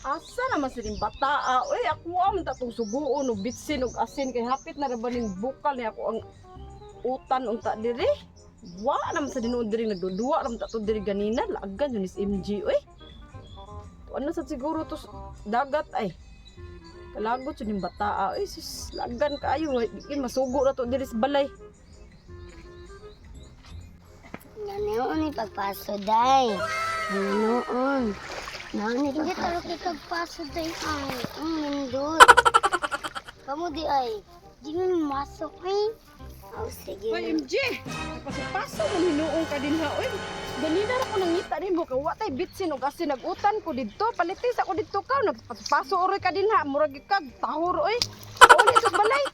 Asa naman siling bataa? Uy, ako man ta tong suguon og bitsin og asin kay hapit na ra ba ning bukal ni ako ang utan unta diri. Wa naman sa dinuon diri, nagduduwa naman ta to diri ganina, laagan yun is MG uy. Ano sa siguro to dagat ay. Kalagot yun yung bataa. Uy, sus, lagan kaayo. Di masugo na to diri sa balay. Nanoon ni pagpaso day. Nanoon. Nanoon ni Hindi pagpaso. taro kay kagpaso day ay. Ang nindot. Kamu di ay. Di man masok ay. Oh, sige. Hoy, MJ! Paso-paso mong hinuong ka din ha. Uy, ganina ra ko nangita nimo kay wa tay bitsin og asin, nag-utan ko didto. Palitis ako didto ka. Nagpaso oroy ka din ha. Murag kag tahor oy. Pauli sa balay.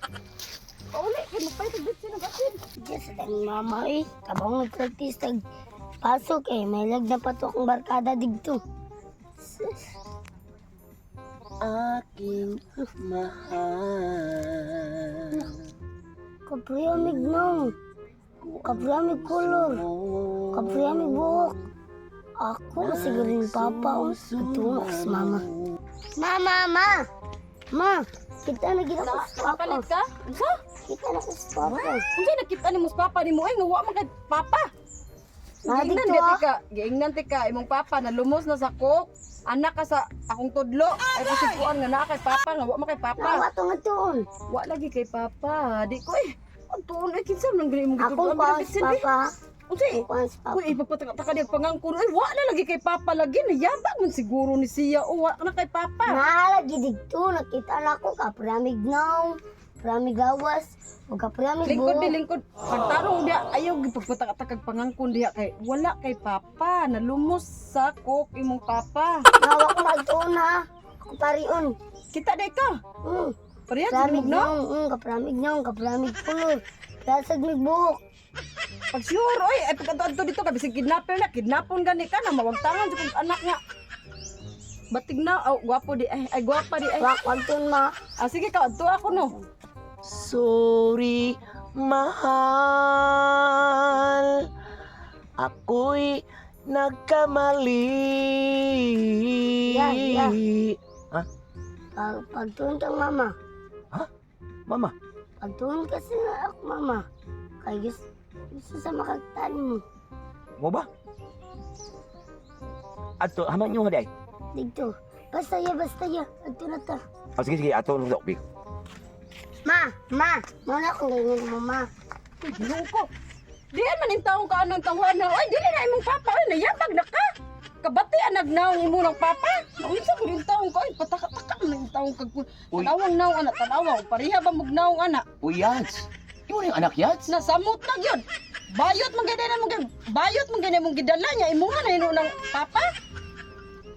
Pauli kay magpalit og bitsin og asin. Diyan sa tang mama eh. Kabang nag-practice tag pasok eh. May lag na pato akong barkada digto. Sus. Aking mahal. Kapriyamig nong. Kapriyamig color. Kapriyamig buhok. Ako siguro ni Papa. Oh. Ito ako sa mama. Ma, ma, ma! Ma! Kita na gid ako sa papa. Palit ka? Unsa? Kita na ko sa papa. Unsa nakita nimo sa papa nimo ay nga wa man kay papa? Ma, Giingnan dito di ah. ka, giingnan ti ka imong papa na lumos na sa coke. Anak ka sa akong tudlo. Ay pasiguan nga naa kay papa nga wa man kay papa. Nawa to nga tuon. Wa lagi kay papa. Di ko eh. Ang tuon ay kinsa man gani imong Akong gitudloan kuha sa papa. Unsa eh? Akong kuha sa papa. Uy, ipagpataka niya pangangkon. Ay, wa na lagi kay papa lagi. Nayabag man siguro ni siya. O, wa na kay papa. Naalagi dito, nakita na ko kapramig naong, pramig gawas, o kapramig Lingkod di buhok. lingkod. Pagtarong diya, ayaw gipagpataka-takag pangangkon diya kay wala kay papa. Nalumos sa coke imong papa. Nawa ko magtuon ha. Ako parion. Kita day ka. Pareha sa Pramig imong no? naong, kapramig naong, kapramig kulor. Prasag mig buhok. Pag sure, oy, ay pagkadto dito ka bisig kidnapper na, kidnapon gani ka na mawagtangan sa kong anak nga. Batig na, oh, gwapo di ay, ay gwapa di ay. Wak, wag tuon ma. Ah, sige ka, adto ako no. Sorry, mahal. Ako'y nagkamali. Yeah, yeah. Ha? Pagtuon kang mama. Mama, Pagtuon kasi na ako mama. Kay gusto, gusto sa makagtaan mo. mo ba? Ato, haman nyo nga di ay. Dito. Basta ya, basta ya. Adto na ta. Oh, sige, sige, ato, ato, ato. Ma, ma, muna akong ganyan mo, ma. Uy, Ginoo ko. Diyan man yung taong kaanong tawhan na, oy, dili na imong papa, oy, nayabag na ka. Kabati ang nagnaong imo ng papa. Maunsa ko yung taong ka, oy, pataka-taka man yung taong kag. Uy. Tanawang naong anak, tanawa, pareha ba mugnaong anak? Uy, Yads. Imo na yung anak, Yads? Nasamot na gyud. Bayot man gani na mong bayot man gani mong gidala niya imo na hino ng papa.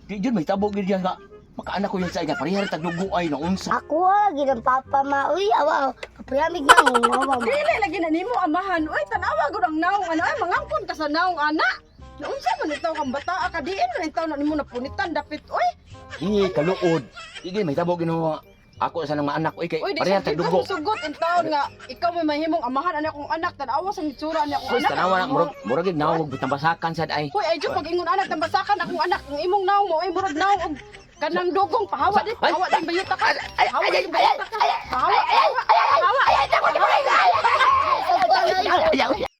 Di dyan, may tabo gid yan nga. Makaanak ko yun sa inga. Pareha rin tagdugo ay naunsa. Ako ah, ginang papa ma. Uy, awa, kapramig na, awa ma. Dili lagi na nimo amahan. Oy, tanawa gud ang naong ana. Ay, mangangkon ka sa naong ana. Naunsa man itaw kang bata ka diin man itaw na nimo napunitan dapit oy. Hindi, kaluod. Di may tabo ginawa. Ako sa nang maanak ko, kay Uy, di pareha sa tagdugo. ko sugot in taon nga ikaw may mahimong amahan ani akong anak tanawa sa itsura ani akong Uy, anak. tanawa na, murag, murag yun, nawag, tambasakan sad ay. Hoy, ay jud pag ingon anak tambasakan akong anak ang imong naong mo ay murag naong og kanang dugong pahawa di pahawa di bayuta ka. Pahawa di bayuta ka. Pahawa. Pahawa. Pahawa. Ay, ay, ay, ay, ay, ay, ay, ay, ay, ay,